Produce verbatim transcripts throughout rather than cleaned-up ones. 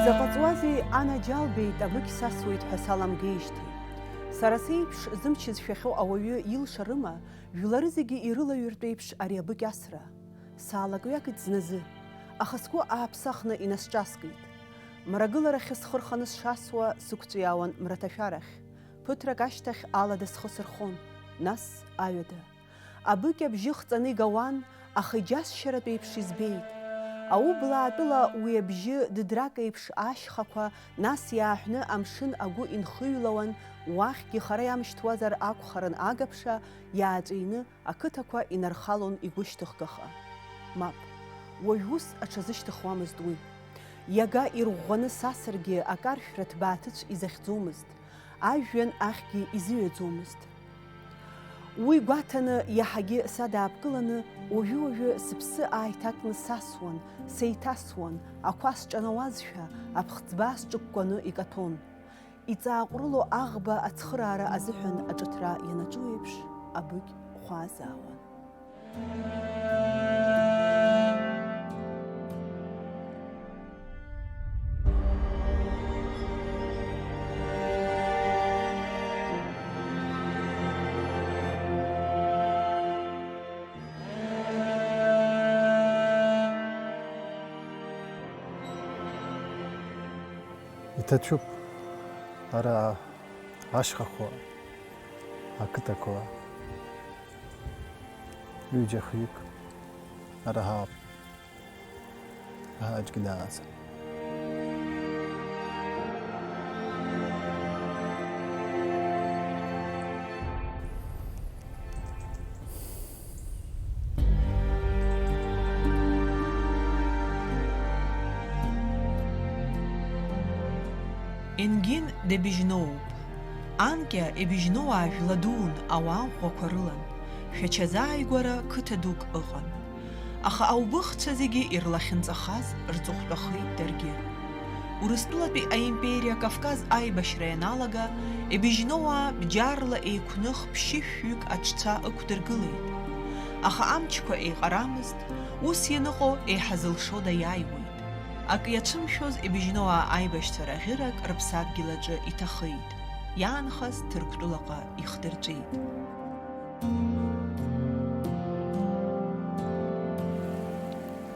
Заҟа ҵуазеи, анаџьалбеит, абыкь сасуеит ҳәа саламгеижьҭеи. Сара сеиԥш зымч зшәахьоу ауаҩы илшарыма, жәлары зегьы ирылаҩыртә еиԥш ари абыкь асра? Саалак-ҩакит зназы, аха сгәы ааԥсахны инасҿаскит. Мрагыларахьы схы рханы сшасуа, сықәҵәиаауан мраҭашәарахь. Ԥыҭрак ашьҭахь алада схы сырхон, нас аҩада. Абыкь абжьы хҵаны игауан, аха иџьасшьаратә еиԥш избеит. Аублаатәыла уи абжьы дыдрак еиԥш ашьхақәа, нас иааҳәны амшын агәы инхыҩлауан, уахьгьы хара иамышьҭуазар акәхарын агаԥша, иааҵәины ақыҭақәа инархалон игәышьҭыхгаха. Мап, уажә ус аҽазышьҭыхуамызт уи. Иага ирӷәӷәаны сасыргьы акаршәра ҭбааҭыцә изахьӡомызт. Ажәҩан ахьгьы изыҩаӡомызт. Уи гәаҭаны иаҳагьы садаапкыланы, уажәы-уажәы сыԥсы ааиҭакны сасуан, сеиҭасуан, ақәа сҿанауазшәа, аԥхӡба сҿыкәкәаны икаҭәон. Иҵааҟәрыло аӷба ацхыраара азыҳәан аҿыҭра ианаҿу еиԥш, абыкь хәаазаауан. Иҭацәуп ара ашьхақәа, ақыҭақәа, ҩыџьа-хҩык ара ҳаап. Ааџьгьы дааӡа. Енгин Дебежьноуп. Анкьа Ебежьноуаа жәла дуун ауаа ӷәӷәақәа рылан. Шәача азааигәара қыҭа дук ыҟан. Аха аубыхцәа зегьы ирлахьынҵахаз рҵыхәтәахеит даргьы. Урыстәылатәи аимпериа Кавказ аибашьра ианалага, Ебежьноуаа бџьарла еиқәных ԥшьышәҩык аҽцәа ықәдыргылеит. Аха амчқәа еиҟарамызт, ус ианыҟоу еиҳа зылшода иааиуеит. Ак иацәымшәоз Ебежьноуаа аибашьцәа раӷьырак рыԥсадгьыл аҿы иҭахеит, иаанхаз Ҭырқәтәылаҟа ихдырҵәеит.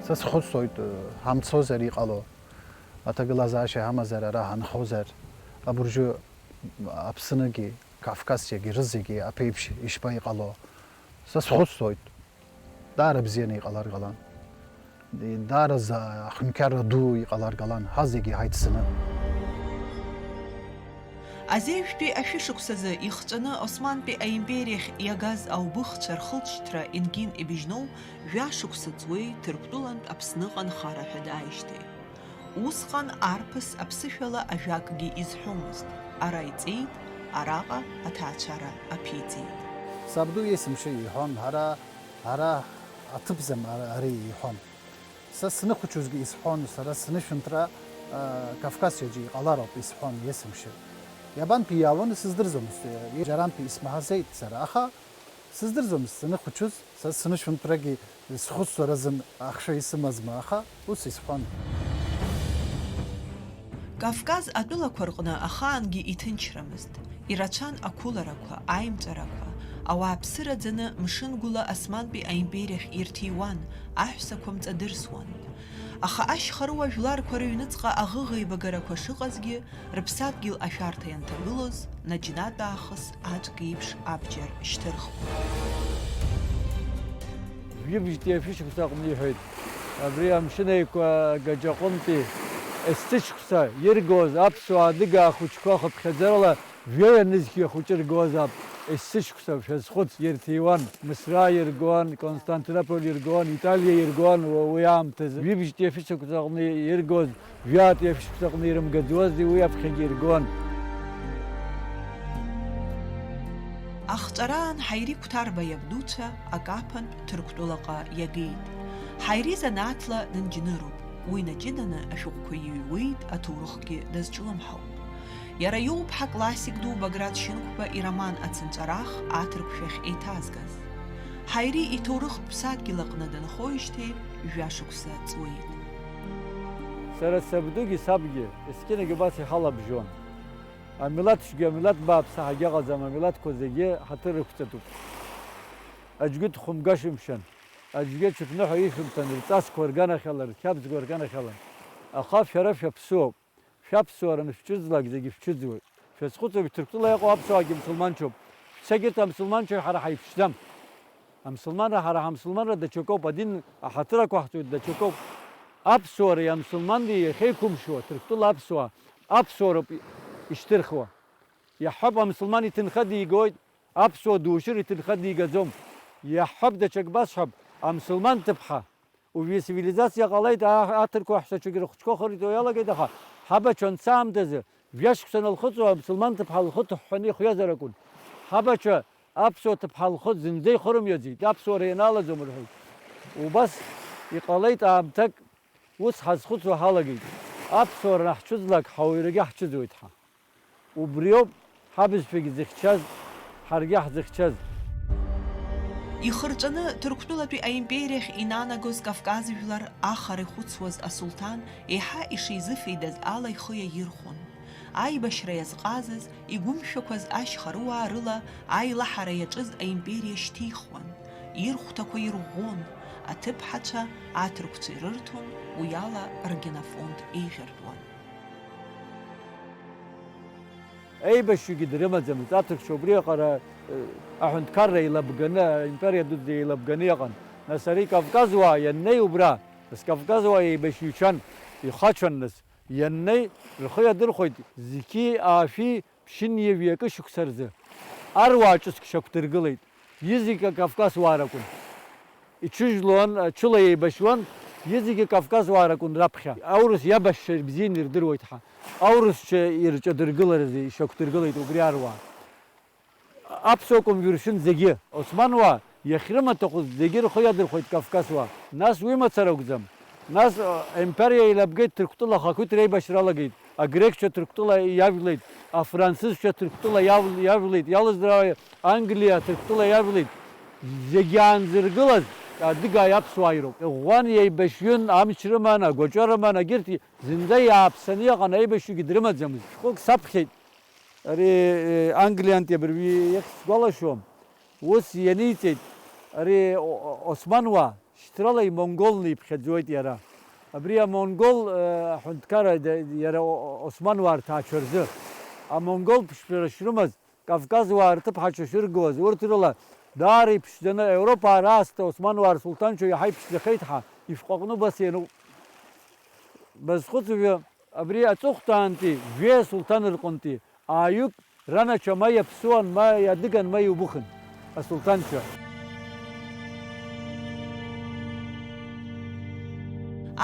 Са схәыцуеит, ҳамцозар иҟало, аҭагылазаашьа ҳамазар, ара ҳанхозар, абыржәы Аԥсныгьы, Кавказиагьы рызегьы аԥеиԥш ишԥа иҟало? Са схәыцуеит. Даара бзианы иҟалар ҟалан. Даараӡа ахәынқьарра ду иҟалар ҟалан, ҳа зегьы ҳаиццаны. Азеижәтәи ашәышықәсазы ихҵәаны Османтәи аимпериахь иагаз аубыхцәа рхылҵшьҭра Енгин Ебежьноу жәашықәса ҵуеи Ҭырқәтәылантә Аԥсныҟа нхара ҳәа дааижьҭеи. Усҟан арԥыс аԥсышәала ажәакгьы изҳәомызт, ара иҵеит, араҟа аҭаацәара аԥиҵеит. Сабду есымша иҳәон, ҳара, ҳара аҭыԥзам ара, ари иҳәон. Са сныхәыҷузгьы исҳәон, сара сынышәынҭра, а, Кавказиаҿы иҟалароуп исҳәон есымша. Иабантәи иаауан, сыздырӡомызт, џьарантәи исмаҳазеит сара, аха сыздырӡомызт саныхәыҷыз, са сынышәынҭрагьы схәыцуаразын ахшәа исымазма, аха ус исҳәон. Кавказ атәылақәа рҟны ахаангьы иҭынчрамызт. Ирацәан ақәыларақәа, аимҵәарақәа, ауааԥсыра ӡаны мшынгәыла Османтәи аимпериахь ирҭиуан, аҳәсақәа мҵадырсуан. Аха ашьхарыуа жәларқәа рыҩныҵҟа аӷыӷеибагарақәа шыҟазгьы, рыԥсадгьыл ашәарҭа ианҭагылоз, наџьнатә аахыс аҿк еиԥш абџьар шьҭырхуан. Жәибжьтәи ашәышықәса аҟны иҳәеит, абри Амшын Еиқәа агаҿаҟынтәи есышықәса иргоз аԥсуаа адыгаа ахәыҷқәа хыԥхьаӡарала Жәаҩа нызқьҩы ахәыҷы ргозаап, есышықәса шәазхәыц, ирҭиуан, Мысра иргон, Константинополь иргон, Италиа иргон уа-, уи аамҭазы. Ҩыбжьтәи ашәышықәса аҟны иргоз, жәаатәи ашәышықәса аҟны ирымгаӡозеи, уи аԥхьагьы иргон. Ахҵәараан Ҳаири Қәҭарба иабдуцәа акаԥантә Ҭырқәтәылаҟа иагеит. Ҳаири занааҭла дынџьныруп. Уи наҷыданы ашәҟәқәа иҩуеит, аҭоурыхгьы дазҿлымҳауп. Иара иоуп ҳаклассик ду Баграт Шьынқәба ироман Ацынҵәарах аҭырқәшәахь еиҭазгаз. Ҳаири иҭоурыхтә ԥсадгьыл аҟны дынхоижьҭеи жәашықәса ҵуеит. Сара сабдугьы сабгьы, есқьынагьы убас иҳалабжьон. Амилаҭ цәгьа, амилаҭ бааԥс ҳәагьы ыҟаӡам, амилаҭқәа зегьы ҳаҭыр ықәҵатәуп. Аӡәгьы дхәымгашәымшьан, аӡәгьы аҽыԥныҳәа ишәымҭан, рҵасқәа рганахьала, рқьабзқәа рганахьала. Аха шәара шәаԥсуоуп. Шәаԥсуара анышәцәыӡлак, зегьы шәцәыӡуеит. Шәазхәыцуа, Ҭырқәтәыла иҟоу аԥсуаагьы мсылманцәоуп. Шәцәагьы амсылманцәа ҳара ҳаиԥшӡам. Амсылманра ҳара ҳамсылманра даҽакоуп, адин аҳаҭыр ақәаҳҵоит даҽакоуп. Аԥсуареи амсылманреи иахьеиқәымшәо, Ҭырқәтәыла аԥсуаа, аԥсуароуп ишьҭырхуа. Иаҳҳәап, амсылман иҭынха дигоит, аԥсуа душьыр иҭынха дигаӡом. Иаҳҳәап, даҽак басҳәап, амсылман ҭыԥҳа. Уажәы ицивилизациа ҟалеит, а-, аҭырқәа аҳәсақәагьы рыхәыҷқәа хырҩоит уи алагеит, аха ҳабацәа анҵаамҭазы, жәа-шықәса анылхыҵуа, амсылман ҭыԥҳа лхы ҭыҳәҳәаны ихҩазар акәын. Ҳабацәа аԥсуа ҭыԥҳа лхы зынӡа ихырымҩаӡеит, аԥсуара ианалаӡом рҳәеит. Убас иҟалеит аамҭак, ус ҳазхәыцуа ҳалагеит, аԥсуара анаҳцәыӡлак, ҳауаҩрагьы ҳцәыӡуеит ҳа. Убриоуп ҳабызшәагьы зыхьчаз, ҳаргьы ҳзыхьчаз. Ихырҵәаны Ҭырқәтәылатәи аимпериахь инанагоз Кавказ жәлар ахара ихәыцуаз асулҭан еиҳа ишизыфеидаз ала ихы иаирхәон. Аибашьра иазҟазаз, игәымшәақәаз ашьхарыуаа рыла аилаҳара иаҿыз аимпериа шьҭихуан, ирхәҭақәа ирӷәӷәон, аҭыԥҳацәа аҭырқәцәа ирырҭон, уи ала ргенофонд еиӷьыртәуан. Еибашьҩгьы дрымаӡамызт, аҭырқәцәа убри аҟара, э, аҳәынҭқарра еилабганы, аимпериа дуӡӡа еилабганы иҟан. Нас ари Кавказуаа ианнеи убра, нас Кавказуаа еибашьҩцәан, ихацәан нас, ианнеи, рхы иадырхәеит, зқьи аашәи ԥшьынҩажәи акы шықәса рзы. Аруаа ҿыцк шьақәдыргылеит. Изегьы Кавказуаа ракәын. Иҽыжәлон, ачыла еибашьуан, изегьы Кавказуаа ракәын раԥхьа. Аурыс иабашьцәа бзианы ирдыруеит ҳа. Аурысцәа ирҿадыргыларазы ишьақәдыргылеит убри аруаа. Аԥсуа кәымжәы ршьын зегьы, Османуаа иахьрымаҭәахәыз зегьы рхы иадырхәеит Кавказуаа. Нас уи мацара акәӡам. Нас, а, аимпериа еилабгеит, Ҭырқәтәыла ахақәиҭра аибашьра алагеит. Агрекцәа Ҭырқәтәыла иажәлеит, афранцызцәа Ҭырқәтәыла иав-, иажәлеит, иалыздраа Англиа Ҭырқәтәыла иажәлеит. Зегь иаанзыргылаз адыгааи аԥсуааи роуп. Иӷәӷәан, еибашьҩын, амч рыман, агәаҿы рыман, агьырҭ зынӡа иааԥсаны иҟан, аибашьҩгьы дрымаӡамызт. Шәҟәык саԥхьеит, ари, э, Англиантәи абыржәы ихьӡ сгәалашәом. Ус ианиҵеит, ари о-, о-, османуаа, шьҭрала имонголны иԥхьаӡоит иара. Абри амонгол, э, аҳәынҭқарра да-, иара о-, о-, османуаа рҭаацәа рзы. Амонгол ԥшшәара шрымаз, Кавказуаа рҭыԥҳацәа шыргылаз, урҭ рыла даара иԥшӡаны, Европаа раасҭа османуаа рсулҭанцәа иаҳа иԥшӡахеит ҳәа ишәҟәаҟны убас иануп. Базхәыцуажәа, абри аҵыхәтәаантәи жәеи асулҭан рҟынтәи ааҩык ранацәа ма иаԥсуан, ма иадыган, ма иубыхын асулҭанцәа.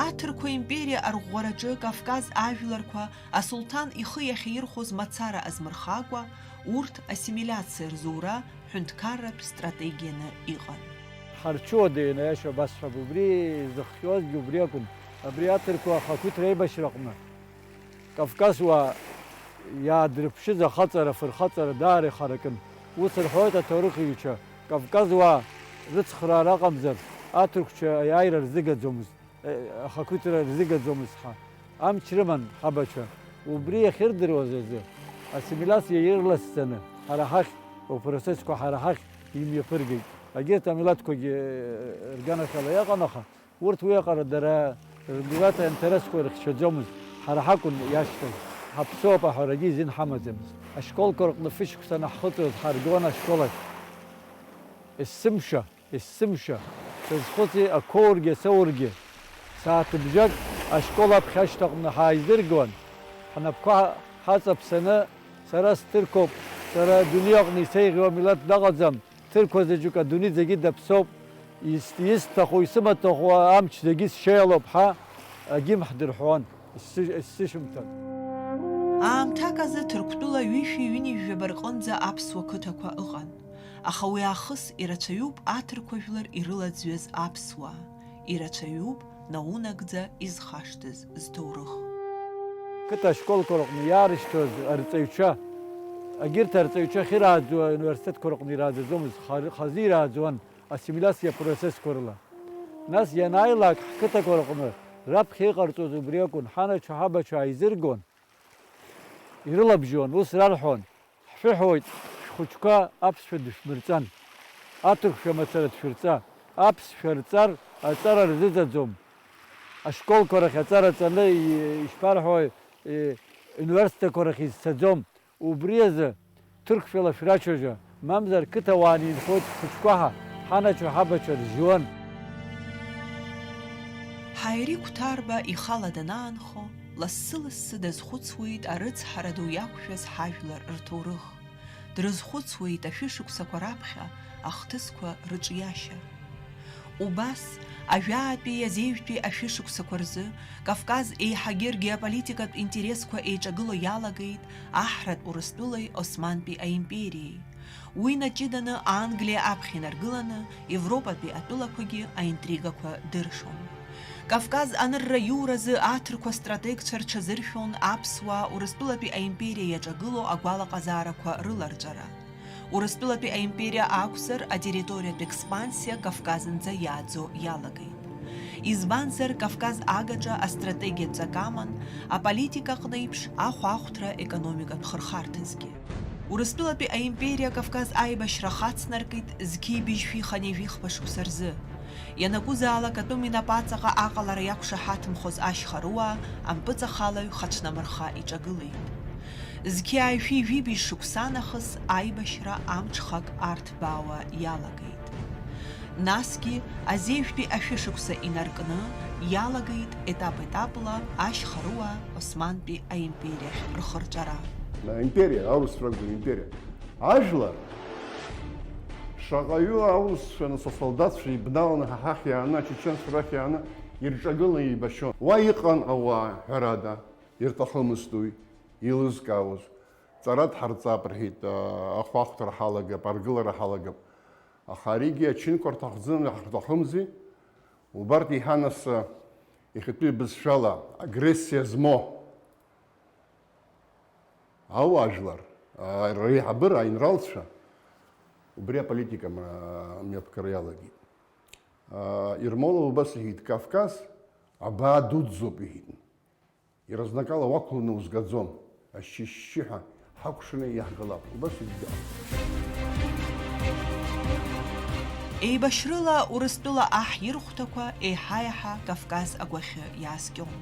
Аҭырқәа империа арӷәӷәараҿы Кавказ ажәларқәа асулҭан ихы иахьаирхәоз мацара азмырхакәа, урҭ ассимилиациа рзура ҳәынҭқарратә стратегианы иҟан. Ҳарчуада ианаиаша басҳәап, убри изыхҟьозгьы убри акәын. Абри аҭырқәа ахақәиҭра аибашьраҟны Кавказуаа иаадырԥшыз ахаҵара, афырхаҵара даара ихаракын. Ус рҳәоит аҭоурыхҩҩцәа, Кавказуаа рыцхраара аҟамзар, аҭырқәцәа аиааира рзыгаӡомызт, э, ахақәиҭра рзыгаӡомызт ҳәа. Амч рыман ҳабацәа. Убри иахьырдыруаз азы, ассимилиациа ирласӡаны ҳара ҳахь, упроцессқәа ҳара ҳахь имҩаԥыргеит. Егьырҭ амилаҭқәагьы, э, рганахьала иҟан, аха урҭ уиаҟара дара рмилаҭ аинтересқәа ирыхьчаӡомызт, ҳара ҳакәын иашьҭаз, ҳаԥсуоуп аҳәарагьы изин ҳамаӡамызт. Ашколқәа рҟны фышықәса анаҳхыҵуаз ҳаргон ашкол ахь. Есымша, есымша, сазхәыци ақәоургьы асоургьы. Сааҭыбжак ашкол аԥхьа ашьҭаҟны ҳааизыргон, ҳнапқәа ҳаҵаԥсаны, сара сҭырқәоуп, сара адунеи аҟны исеиӷьу амилаҭ дыҟаӡам, Ҭырқәа заҵәык адунеи зегьы даԥсоуп, ис-, исҭаху, исымаҭәаху амч зегьы сшеилоуп ҳәа агимн ҳдырҳәуан, есышь-, есышьымҭан. Аамҭак азы Ҭырқәтәыла ҩышәи ҩынҩажәаба рҟынӡа аԥсуа қыҭақәа ыҟан, аха уи аахыс ирацәаҩуп аҭырқәа жәлар ирылаӡҩаз аԥсуаа, ирацәаҩуп наунагӡа изхашҭыз зҭоурых. Қыҭа ашколқәа рҟны иаарышьҭуаз арҵаҩцәа, егьырҭ арҵаҩцәа ахьырааӡо ауниверситетқәа рҟны ирааӡаӡомызт, хар-, хазы ирааӡуан ассимилиациа апроцессқәа рыла. Нас ианааилак ҳқыҭақәа рҟны Раԥхьа иҟарҵоз убри акәын, ҳанацәа-ҳабацәа ааизыргон, ирылабжьон, ус рарҳәон, ҳшәыҳәоит, шәхәыҷқәа аԥсшәа дышәмырҵан. Аҭырқәшәа мацара дшәырҵа, аԥсшәа рҵар, аҵара рзыӡаӡом. Ашколқәа рахь аҵара ҵаны, и-, ишԥарҳәои, и-, университетқәа рахь изцаӡом. Убри азы, ҭырқәшәала шәрацәажәа, мамзар қыҭауаа неинхоит ҳхәыҷқәа ҳа, ҳанацәа-ҳабацәа ржьуан. Ҳаири Қәҭарба ихала данаанхо, лассы-лассы дазхәыцуеит арыцҳара ду иақәшәаз ҳажәлар рҭоурых. Дрызхәыцуеит ашәышықәсақәа раԥхьа ахҭысқәа рыҿиашьа. Убас, ажәаатәи азеижәтәи ашәышықәсақәа рзы Кавказ еиҳагьы ргеополитикатә интересқәа еиҿагыло иалагеит аҳратә Урыстәылеи Османтәи аимпериеи. Уи наҷыданы Англиа аԥхьа инаргыланы, Европатәи атәылақәагьы аинтригақәа дыршон. Кавказ анырра иуразы аҭырқәа стратегцәа рҽазыршәон аԥсуаа Урыстәылатәи аимпериа иаҿагыло агәалаҟазаарақәа рыларҵәара. Урыстәылатәи аимпериа акәзар, атерриториатә експансиа Кавказынӡа иааӡо иалагеит. Избанзар, Кавказ агаҿа астратегиатә ҵак аман, аполитика аҟны еиԥш, ахәаахәҭра економикатә хырхарҭазгьы. Урыстәылатәи аимпериа Кавказ аибашьра хацнаркит зқьи быжьшәи хынҩажәи хԥа шықәса рзы. Ианакәызаалак атәым инапаҵаҟа аҟалара иақәшаҳаҭымхоз ашьхарыуаа ампыҵахалаҩ хацәнамырха иҿагылеит. Зқьи ааишәи жәибжь шықәса нахыс аибашьра амҽхак арҭбаауа иалагеит. Насгьы азеижәтәи ашәышықәса инаркны иалагеит етап-етапла ашьхарыуаа Османтәи аимпериахь рхырҵәара. Аимпериа, аурысцәа ракәӡам, империа. Ажәлар, шаҟаҩы аурысцәа, нас асолдаҭцәа ибналаны ҳа ҳахь иааны, ачеченцәа рахь иааны ирҿагыланы еибашьон. Уа иҟан ауаа, ҳәарада, ирҭахымызт уи, еилызкаауаз. Ҵара дҳарҵап рҳәеит, а, ахәаахәҭра ҳалагап, аргылара ҳалагап. Аха аригьы ачынқәа рҭахӡам, ҳарҭахымзи. Убарҭ еиҳа нас, а, иахьатәи бызшәала агрессиа змоу ауаажәлар, а, реиҳабыра, аинралцәа, убри аполитика ма-, мҩаԥгара иалагеит. А, Ермолов убас иҳәеит, Кавказ абаа дуӡӡоуп, иҳәеит. Иаразнакала уақәланы узгаӡом, ашьшьышьшьыҳәа ҳакәшаны иаҳгалап. Убас иахьӡап. Еибашьрыла Урыстәыла аҳ ирхәҭақәа еиҳа-еиҳа Кавказ агәахьы иааскьон.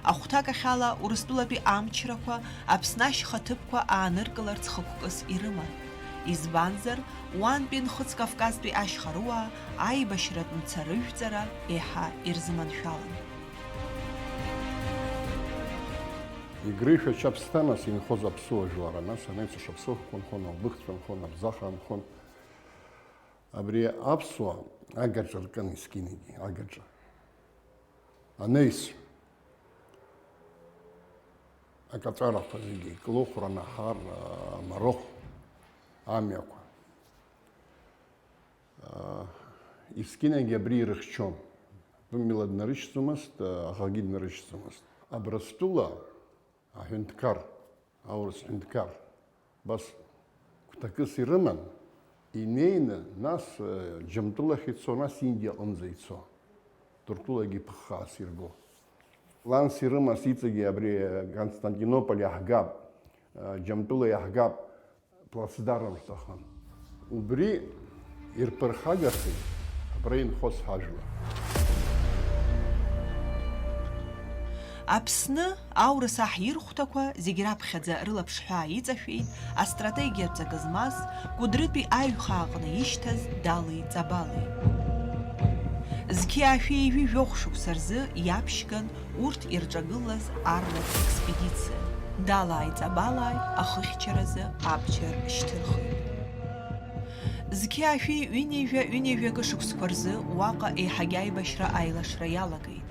Ахәҭакахьала Урыстәылатәи амчрақәа Аԥсны ашьхаҭыԥқәа ааныркыларц хықәкыс ирыман. Избанзар, уантәи Нхыҵ Кавказтәи ашьхарыуаа аибашьратә мцарыжәҵара еиҳа ирзыманшәалан. Игрышәа чаԥсҭамас инхоз аԥсуа жәлар, нас анаҩс ашаԥсыӷәқәа нхон, албыхцәа нхон, абзаха нхон. Абри аԥсуа агаҿа ркын есқьынагьы, агаҿа. Анаҩс акаҵәарақәа зегьы, Клыхәра, Наҳар, Марыхә амҩақәа. Есқьынагьы абри ирыхьчон. Атәым милла днарышьҭӡомызт, аӷагьы днарышьҭӡомызт. Абрыстәыла аҳәынҭқар, аурыс ҳәынҭқар, абас гәҭакыс ирыман, инеины, нас, э, Џьамтәылахь ицо, нас Индиа аҟынӡа ицо, Ҭырқәтәылагьы ԥыххаас ирго. Ланс ирымаз иҵегьы абри, э, Константинополь иаҳгап, э, Џьамтәыла иаҳгап, плацдарм рҭахын. Убри ирԥырхагахеит абра инхоз ҳажәлар. Аԥсны аурыс аҳ ирхәҭақәа зегь раԥхьаӡа рылаԥш ҳәаа иҵашәеит астратегиатә ҵакы змаз, Кәыдрытәи аиҩхаа аҟны ишьҭаз Дали Ҵабали. Зқьи аашәи ҩажәи жәохә шықәса рзы иаԥшьган урҭ ирҿагылаз арлак експедициа. Далааи Ҵабалааи ахыхьчаразы абџьар шьҭырхит. Зқьи аашәи ҩынҩажәа, ҩынҩажәа акы шықәсқәа рзы уаҟа еиҳагьы аибашьра аилашра иалагеит.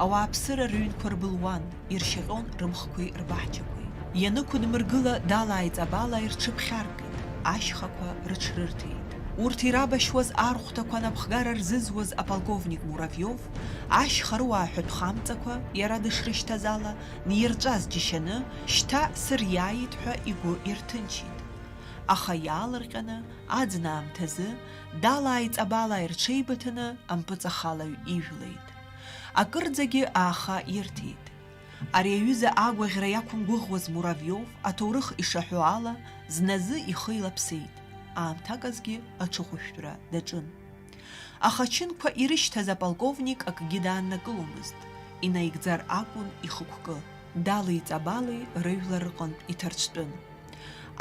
Ауааԥсыра рыҩнқәа рбылуан, иршьаҟьон рымхқәеи рбаҳчақәеи. Ианықәыдмыргыла, Далааи Ҵабалааи рҽыԥхьаркит, ашьхақәа рыҽрырҭеит. Урҭ ирабашьуаз архәҭақәа анапхгара рзызуаз аполковник Муравиов, ашьхарыуаа ҳәатәхамҵақәа, иара дышрышьҭаз ала, нирҵәаз џьашьаны, шьҭа сыриааит ҳәа игәы ирҭынчит. Аха иаалырҟьаны, аӡын аамҭазы, Далааи Ҵабалааи рҽеибыҭаны ампыҵахалаҩ ижәлеит. Акырӡагьы ааха ирҭеит. Ари аҩыза агәаӷьра иақәымгәыӷуаз Муравиов, аҭоурых ишаҳәо ала, зназы ихы илаԥсеит, аамҭаказгьы аҽыхәышәтәра даҿын. Аха ачынқәа ирышьҭаз аполковник акгьы дааннакыломызт, инаигӡар акәын ихықәкы, далеи-ҵабалеи рыжәлар рҟынтә иҭарцәтәын.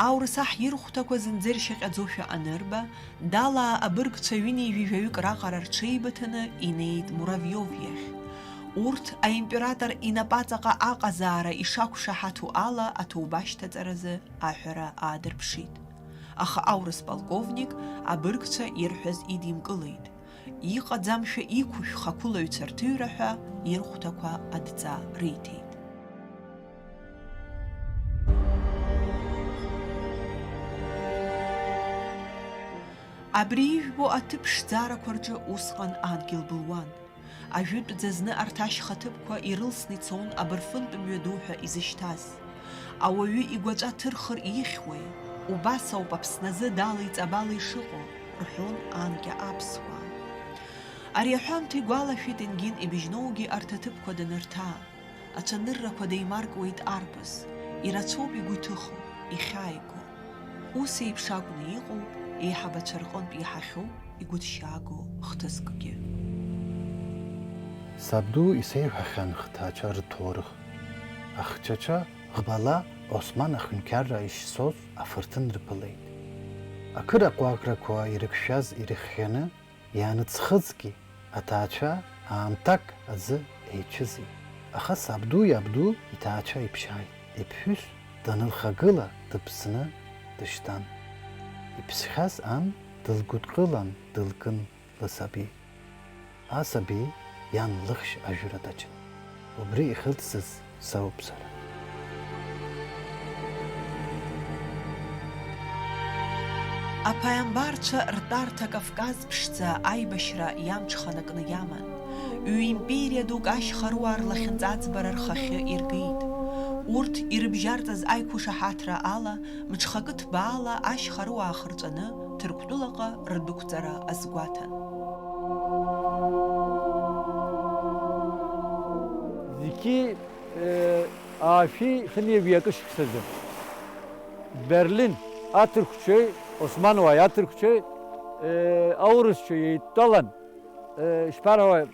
Аурыс аҳ ирхәҭақәа зынӡа иршьаҟьаӡошәа анырба, далаа абыргцәа ҩынҩажәаҩык раҟара рҽеибыҭаны инеит Муравиов иахь. Урҭ аимператор инапаҵаҟа аҟазаара ишақәшаҳаҭу ала аҭоуба ашьҭаҵаразы аҳәара аадырԥшит. Аха аурыс полковник абыргцәа ирҳәаз идимкылеит. Иҟаӡамшәа иқәушә хақәылаҩцәа рҭыҩра ҳәа ирхәҭақәа адҵа риҭеит. Абри ижәбо аҭыԥ ԥшӡарақәа рҿы усҟан адгьыл былуан. Ажәытәӡа зны арҭ ашьха ҭыԥқәа ирылсны ицон абырфынтә мҩаду ҳәа изышьҭаз. Ауаҩы игәаҵәа ҭырхыр ихьуеи? Убас ауп Аԥсназы далеи-ҵабалеи шыҟоу, рҳәон анкьа аԥсуаа. Ари аҳәамҭа игәалашәеит Енгин ибжьноугьы арҭ аҭыԥқәа данырҭаа. Ацәаныррақәа деимаркуеит арԥыс, ирацәоуп игәы иҭыхо, ихьааиго. Ус еиԥш акәны иҟоуп еиҳабацәа рҟынтә иаҳахьоу игәыҭшьааго хҭыскгьы. Сабду исеиҳәахьан хҭацәа рҭоурых. Ахчача ӷбала Осман ахнқьарра ишцоз афырҭын рԥылеит. Ақыра ҟәаӷрақәа ирықәшәаз ирыххьаны, ианыӡхыҵгьы, аҭаацәа аамҭак азы еицәыӡит. Аха сабду иабду иҭаацәа иԥшааит. Иԥҳәыс данылхагыла дыԥсны дышьҭан. Иԥсхьаз ан дылгәыдкылан дылкын ласаби. Асаби иан лыхшь ажәра даҿын. Убри ихылҵыз соуп сара. Аԥааимбарцәа ртәарҭа Кавказ ԥшӡа аибашьра иамҽханакны иаман. Ҩ-империа дук ашьхаруаа рлахьынҵа аӡбара рхахьы иргеит. Урҭ ирыбжьарҵаз аиқәышаҳаҭра ала, мҽхакы ҭбаала ашьхаруаа хырҵәаны Ҭырқәтәылаҟа рдәықәҵара азгәаҭан. Зқьи, э, аашәи хынҩажәи акы шықәсазы Берлин аҭырқәцәеи, Османуааи аҭырқәцәеи, э, аурысцәа еидтәалан, э, ишԥарҳәауа,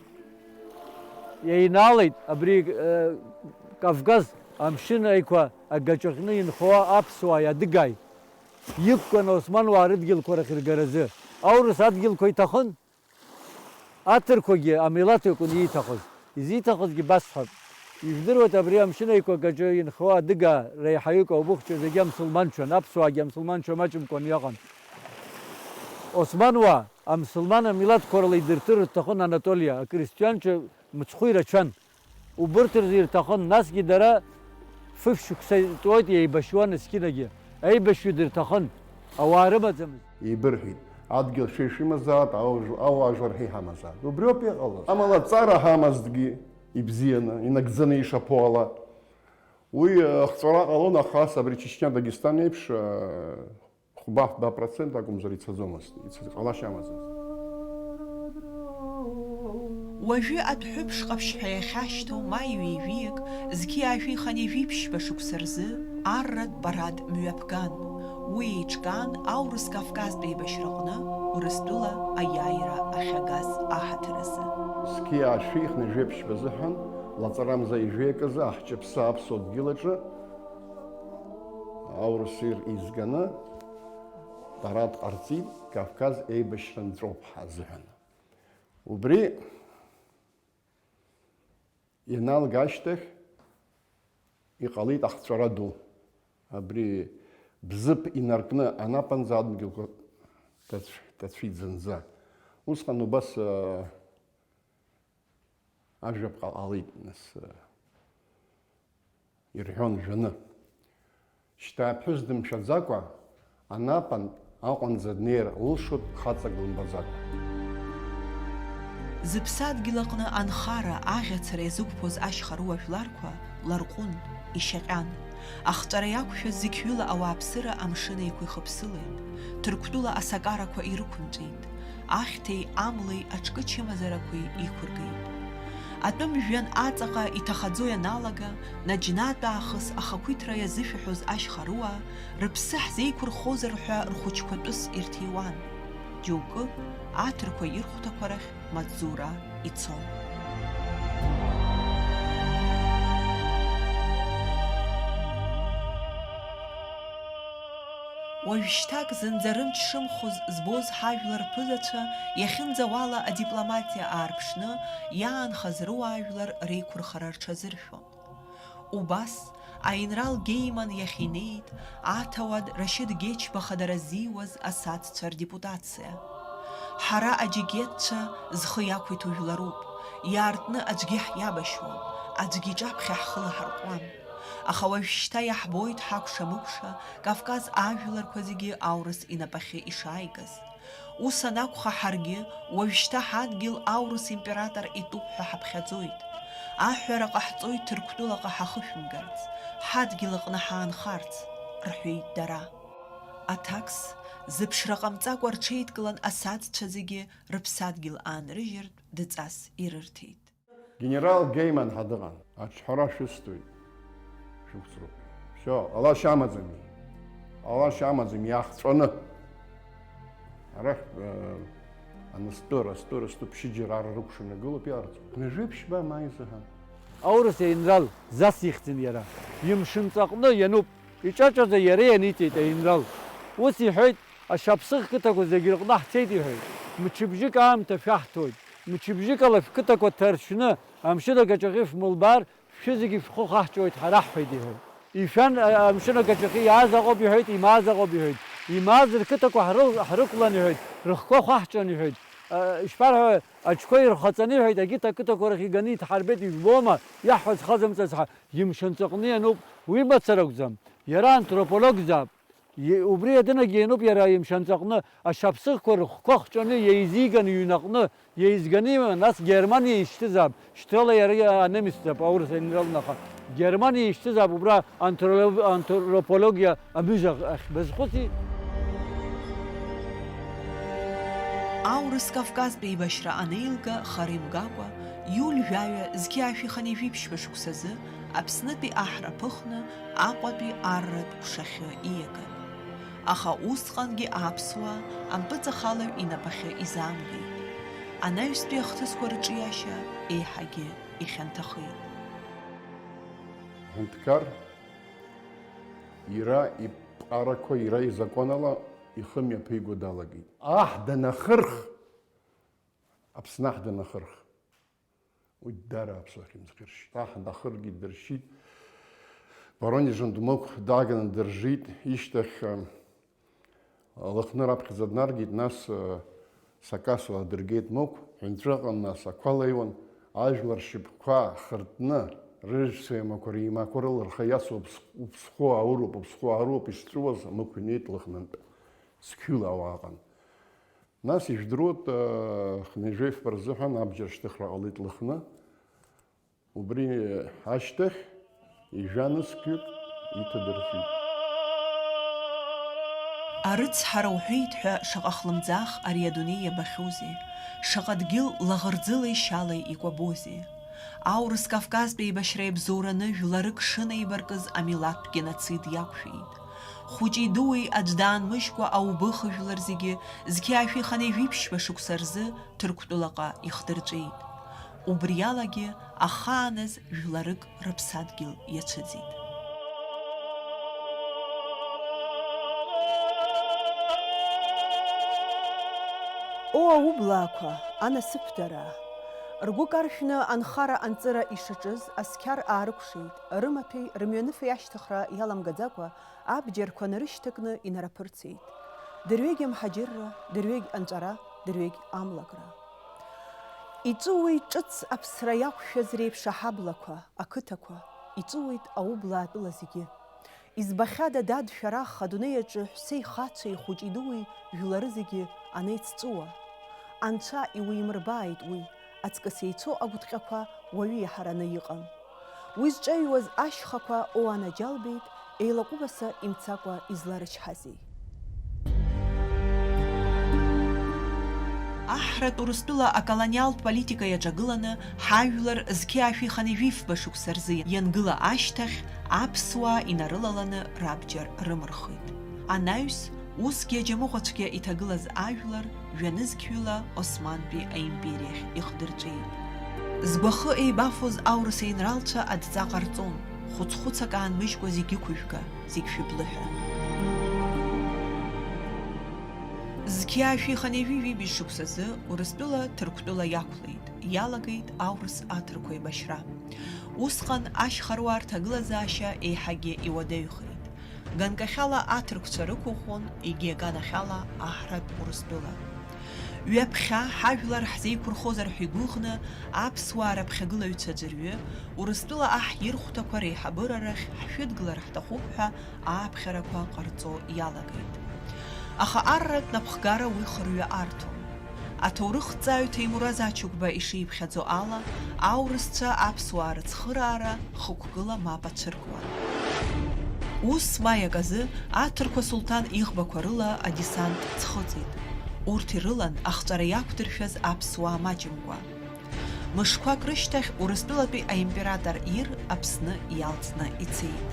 еинаалеит абри, э, Кавказ амшын аиқәа агаҿаҟны инхо аԥсуааи адыгааи иқәкын Османуаа рыдгьылқәа рахь ргаразы. Аурыс адгьылқәа иҭахын, аҭырқәагьы амилаҭ акәын ииҭахыз. Изиҭахызгьы басҳәап. Ижәдыруеит, абри амшын аиқәа агаҿа инхо адыгаа реиҳаҩык аубыхәцәа зегьы амсылманцәан, аԥсуаагьы амсылманцәа маҷымкәан иҟан. Османуаа амсылман амилаҭқәа рыла идырҭыр рҭахын Анатолиа, акристианцәа мыцхәы ирацәан. Убырҭ рзы ирҭахын, насгьы дара фышә шықәса иҵуеит, еибашьуан есқьынагьы. Аибашьҩы дырҭахын, ауаа рымаӡамызт. Еибырҳәеит, адгьыл шәа ишәымазаат, ауаа жәлар ҳа иҳамазаат. Убриоуп иҟалаз. Амала ҵара ҳамазҭгьы ибзианы, инагӡаны ишаԥу ала. Уи, э, ахҵәара ҟалон, аха ас абри Чечня, Дагестан еиԥш, э, хәба-фба процент акәымзар ицаӡомызт, ицаз ҟалашьа амаӡамызт. Уажәы адәҳәыԥш ҟаԥшь ҳәа иахьашьҭоу маи ҩажәиак, зқьи аашәи хынҩажәи ԥшьба шықәса рзы арратә парад мҩаԥган. Уи еиҿкаан Аурыс Кавказтә еибашьраҟны Урыстәыла аиааира ахьагаз аҳаҭыр азы. Зқьи аашәи хынҩажәи ԥшьба азыҳәан лаҵарамза ҩажәиак азы аҳ-, ҳаԥсы аԥсуа дгьыл аҿы аурыс ир изганы парад ҟарҵеит, Кавказ еибашьра нҵәоуп ҳәа азыҳәан. Убри ианалга ашьҭахь иҟалеит ахҵәара ду. Абри Бзыԥ инаркны Анапанӡа адгьылқәа ҭацә-, ҭацәит зынӡа. Усҟан убас, а, ажәаԥҟа ҟалеит, нас, ирҳәон жәаны. Шьҭа аԥҳәыс дымшәаӡакәа, Анапантә Аҟәанӡа днеир лылшоит хаҵак лымбаӡакәа. Зыԥсадгьыл аҟны анхара, аӷьацара иазықәԥоз ашьхарыуа жәларқәа ларҟәын, ишьаҟьан. Ахҵәара иақәшәаз зықьҩыла ауааԥсыра амшын еиқәа ихыԥсылеит, Ҭырқәтәыла асакарақәа ирықәымҵәеит, ахьҭеи амлеи аҿкы чымазарақәеи иқәыргеит. Атәым жәҩан аҵаҟа иҭахаӡо ианалага, наџьнатә аахыс ахақәиҭра иазышәаҳәоз ашьхаруаа, рыԥсы ҳзеиқәырхозар ҳәа рхәыҷқәа тәыс ирҭиуан. Џьоукы, аҭырқәа ирхәҭақәа рахь маҵзура ицон. Уажәшьҭак зынӡа рымч шымхоз збоз ҳажәлар рԥызацәа иахьынӡауала адипломатиа аарԥшны иаанхаз руаажәлар реиқәырхара рҽазыршәон. Убас, аинрал Геиман иахь инеит аҭауад Рашьыҭ Гечба хадара ззиуаз асадцәа рдепутациа. Ҳара аџьегьетцәа зхы иақәиҭу жәларуп, иаартны аӡәгьы ҳиабашьуам, аӡәгьы иҿаԥхьа ҳхы лаҳарҟәуам. Аха уажәшьҭа иаҳбоит ҳакәша-мыкәша Кавказ ажәларқәа зегьы аурыс инапахьы ишааигаз. Ус анакәха, ҳаргьы уажәшьҭа ҳадгьыл аурыс император итәуп ҳәа ҳаԥхьаӡоит. Аҳәара ҟаҳҵоит Ҭырқәтәылаҟа ҳахышәымгарц, ҳадгьыл аҟны ҳаанхарц, рҳәеит дара. Аҭакс, зыԥшра ҟамҵакәа рҽеидкылан асадцәа зегьы рыԥсадгьыл аанрыжьыртә дҵас ирырҭеит. Генерал Геиман ҳәа дыҟан. Аҿҳәара шәысҭоит. Шәықәҵроуп. Всё, ҟалашьа амаӡами? Ҟалашьа амаӡами, иаахҵәаны. Арахь, э, аныстәы, растәы, растәы ԥшьыџьара ар рыкәшаны игылоуп, иаарҵуеит. Ҩажәи ԥшьба ма изаҳа. Аурыс аинрал засихьӡын иара. Имшынҵаҟны иануп. Иҿаҿаӡа иара ианиҵеит аинрал. Ус иҳәеит, ашьаԥсыӷ қыҭақәа зегьы рҟны ҳцеит, иҳәеит. Мчыбжьык аамҭа шәаҳҭоит. Мчыбжьык ала шәқыҭақәа ҭаршәны, амшын агаҿаҟьы шәмылбаар, шәызегьы шәхы хаҳҵәоит ҳара, ҳҳәеит, иҳәеит. Ишәан, а, амшын агаҿаҟьы иааз аҟоуп, иҳәеит, имааз аҟоуп, иҳәеит. Имааз рқыҭақәа ҳрыл-, ҳрықәлан, иҳәеит, рыхқәа хәаҳҵәан, иҳәеит. А, ишԥарҳәа, аҽқәа ирхаҵаны, иҳәеит, агьыҭ ақыҭақәа рахь иганы иҭҳарбеит, ижәбома, иаҳҳәаз хазымҵац ҳәа, имшынҵаҟны иануп, уи мацара акәӡам. Иара антропологзаап. Е-, убри адынагьы иануп иара имшынҵаҟны ашьаԥсыӷқәа рыхқәа хҵәаны иеизиган иҩнаҟны, иеизганы иман, нас Германиа ишьҭызаап, шьҭрала иара анемецзаап, аурыс аинралны, аха Германиа ишьҭызаап убра антро-, антропологиа амҩыза ахь базхәыци? Аурыс Кавказтә еибашьра анеилга хара имгакәа, иуль жәаҩа зқьи ашәи хынҩажәи ԥшьба шықәсазы Аԥснытәи аҳра ԥыхны Аҟәатәи арратә ҟәшахьы ииаган. Аха усҟангьы аԥсуаа ампыҵахалаҩ инапахьы изаамгеит. Анаҩстәи ахҭысқәа рыҿиашьа еиҳагьы ихьанҭахеит. Аҳәынҭқар иара иԥҟарақәа, иара изакәанала ихы мҩаԥиго далагеит. Аҳ данахырх, Аԥсны аҳ данахырх. Уи даара аԥсуа ахьымӡӷ иршьит. Аҳ дахыргеит, дыршьит. Воронежынтә Мықә дааганы дыржит. Ишьҭахь, а, Лыхны раԥхьаӡа днаргеит, нас, а, Сакасуа дыргеит Мықә, ҳәынҵәаҟа нас ақәа леиуан, ажәлар шьапқәа хыртны, рыжәцәа еимақәа реимақәа рыла рхы иацу уԥс-, уԥсхәы аауроуп, уԥсхәы ааруоуп ишҵәуаз, Мықә инеит Лыхнынтә. Зқьҩыла ауаа ыҟан. Нас ижәдыруеит, хынҩажәи жәафба рзыҳәан абџьар шьҭыхра ҟалеит Лыхны. Убри ашьҭахь ижәа нызқьҩык иҭадырҵеит. Арыцҳара уҳәеит ҳәа шаҟа хлымӡаах ари адунеи иабахьоузеи, шаҟа дгьыл лаӷырӡылеи шьалеи икәабозеи. Аурыс Кавказтә еибашьра иабзоураны жәларык шынеибаркыз амилаҭтә геноцид иақәшәеит. Хәыҷи-дуи аӡә даанмыжькәа аубыхыжәлар зегьы зқьи ашәи хынҩажәи ԥшьба шықәса рзы Ҭырқәтәылаҟа ихдырҵәеит. Убриалагьы ахааназ жәларык рыԥсадгьыл иацәыӡит. О, аублаақәа, анасыԥдара! Ргәы каршәны анхара-анҵыра ишаҿыз асқьар аарыкәшеит, рымаҭәеи рымҩаныфеи ашьҭыхра иаламгаӡакәа, абџьарқәа нарышьҭакны инарыԥырҵеит. Дырҩегь амҳаџьырра, дырҩегь анҵәара, дырҩегь амлакра. Иҵәыуеит ҿыц аԥсра иақәшәаз реиԥш аҳаблақәа, ақыҭақәа, иҵәыуеит аублаа тәыла зегьы. Избахьада, дад, шәарах адунеи аҿы ҳәсеи хацәеи хәыҷи-дуи жәлары зегьы анеицҵәыуа? Анцәа иуимырбааит уи, аҵкыс еицәоу агәҭҟьақәа уаҩы иаҳараны иҟам. Уи зҿаҩуаз ашьхақәа, о, анаџьалбеит, еилаҟәыбаса имцакәа изларычҳазеи? Аҳратә Урыстәыла аколониалтә политика иаҿагыланы, ҳажәлар зқьи ашәи хынҩажәи фба шықәса рзы иангыла ашьҭахь, аԥсуаа инарылаланы рабџьар рымырхит. Анаҩс, усгьы аџьамыӷәацәгьа иҭагылаз ажәлар жәанызқьҩыла Османтәи аимпериахь ихдырҵәеит. Згәахы еибафоз аурыс еинралцәа адҵа ҟарҵон, хәыц-хәыцак аанмыжькәа зегь ықәыжәга, зегь шәыблы ҳәа. Зқьи ашәи хынҩажәи жәибжь шықәсазы Урыстәыла Ҭырқәтәыла иақәлеит, иалагеит аурыс аҭырқәа еибашьра. Усҟан ашьхаруаа рҭагылазаашьа еиҳагьы иуадаҩхеит. Ганкахьала аҭырқәцәа рықәыӷәӷәон, егьи аганахьала аҳратә Урыстәыла. Ҩаԥхьа ҳажәлар ҳзеиқәырхозар ҳәа игәыӷны, аԥсуаа раԥхьагылаҩцәа аӡәырҩы, Урыстәыла аҳ ирхәҭақәа реиҳабыра рахь ҳшәыдгылар ҳҭахуп ҳәа ааԥхьарақәа ҟарҵо иалагеит. Аха арратә напхгара уи хырҩа арҭон. Аҭоурыхҭҵааҩ Ҭемураз Ачыгәба ишиԥхьаӡо ала, аурысцәа аԥсуаа рыцхыраара хықәкыла мап ацәыркуан. Ус маиак азы аҭырқәа сулҭан иӷбақәа рыла адесант ӡхыҵит. Урҭ ирылан ахҵәара иақәдыршәаз аԥсуаа маҷымкәа. Мышқәак рышьҭахь Урыстәылатәи аимператор Ир Аԥсны иалҵны ицеит.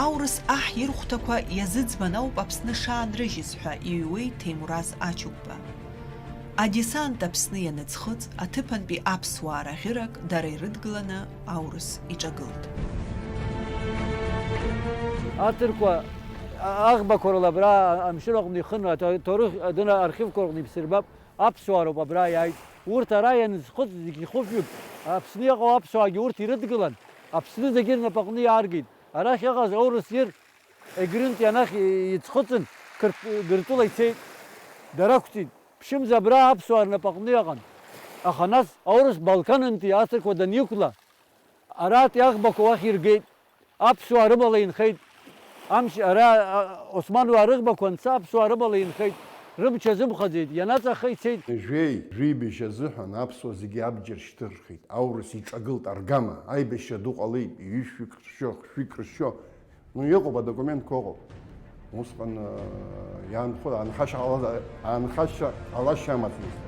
Аурыс аҳ ирхәҭақәа иазыӡбан ауп Аԥсны шаанрыжьыз ҳәа иҩуеит Ҭемураз Ачыгәба. Адесант Аԥсны ианыӡхыҵ, аҭыԥантәи аԥсуаа раӷьырак дара ирыдгыланы аурыс иҿагылт. Аҭырқәа аӷбақәа рыла абра амшын аҟны ихын, аҭ-, аҭоурых адын архивқәа рҟны иԥсырбап, аԥсуаа роуп абра иааит. Урҭ ара ианыӡхыҵ зегьы хәышәҩык, Аԥсны иҟоу аԥсуаагьы урҭ ирыдгылан, Аԥсны зегьы рнапаҟны иааргеит. Арахь иҟаз аурыс ир Егрынтәи анахь иӡхыҵын, Қырҭ-, Гыртәыла ицеит, дарақәҵит. Ԥшьымз абра аԥсуаа рнапаҟны иҟан. Аха нас аурыс Балканынтәи аҭырқәа даниқәла, аратәи аӷбақәа уахь иргеит. Аԥсуаа рымала инхеит. Амш ара, а, османуаа рыӷбақәа анца аԥсуаа рымала инхеит. Рымч азымхаӡеит. Ианаҵаха ицеит. Жәеи, жәибжь азыҳәан аԥсуаа зегьы абџьар шьҭырхит. Аурыс иҿагылт аргама. Аибашьра ду ҟалеит. Ҩышәҩык ршьо, хәшәҩык ршьо. Ну, иҟоуп, адокументқәа ыҟоуп. Усҟан, э, иаанхо, аанхашьа ҟала-, аанхашьа ҟалашьа амаӡамызт.